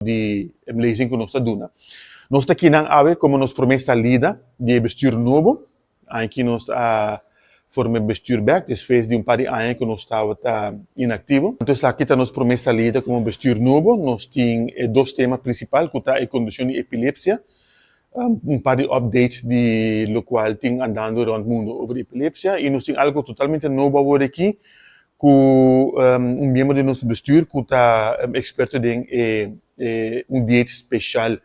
Di lezing ku nos ta duna. Nos ta kinan awe komo nos promé salida di e bestuur nobo. Aña nos a forma e bestuur bèk despues di un par di aña ku nos tabata inaktivo. Anto esaki ta nos promé salida komo bestuur nobo. Nos tin e dos tema prinsipal ku ta e kondishon di epilepsia, un par di update di lokual tin andando rònt mundu over di epilepsia i nos tin algu totalmente nobo awor aki ku un miembro di nos bestuur ku ta eksperto den e un dieet speshal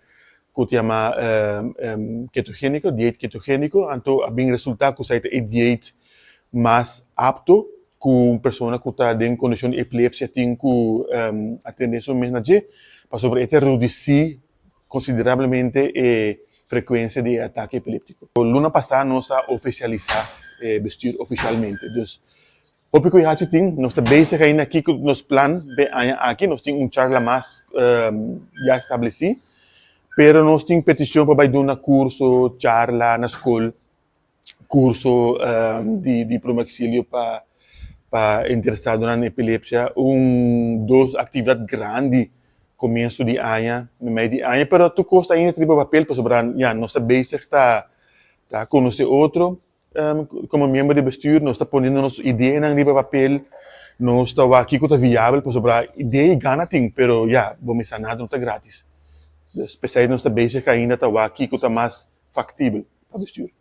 ku ta yama ketogéniko, dieet ketogéniko. Anto a bin resultá ku esei ta e dieet mas apto ku un persona ku ta den kondishon di epilepsia tin ku atendé su mes na dje, pasobra e ta redusí konsiderablemente e frekuensia di e atake epiléptiko. Luna pasá nos a ofisialisá e bestuur ofisialmente. Dus hopi ku e hasi tin, nos ta bezig ainda kiko nos plan p'e aña aki. Nos tin un charla mas ya establesí, pero nos tin petishon pa bai duna kurso, charla na skol, kurso di prome auxilio pa pa interesadonan na epilepsia. Un dos aktividat grandi komienso di aña, mei di aña, pero tur kos ta ainda ta riba papel pasobra ya nos ta bezig ta ta konosé otro komo miembro di bestuur. Nos ta poniendo nos ideanan riba papel, nos ta wak kiko ta viabel pasobra idea i gana tin, pero ya bo mester nada no ta gratis. Dus p'esei nos ta bezig ainda ta wak kiko ta mas faktibel pa bestuur.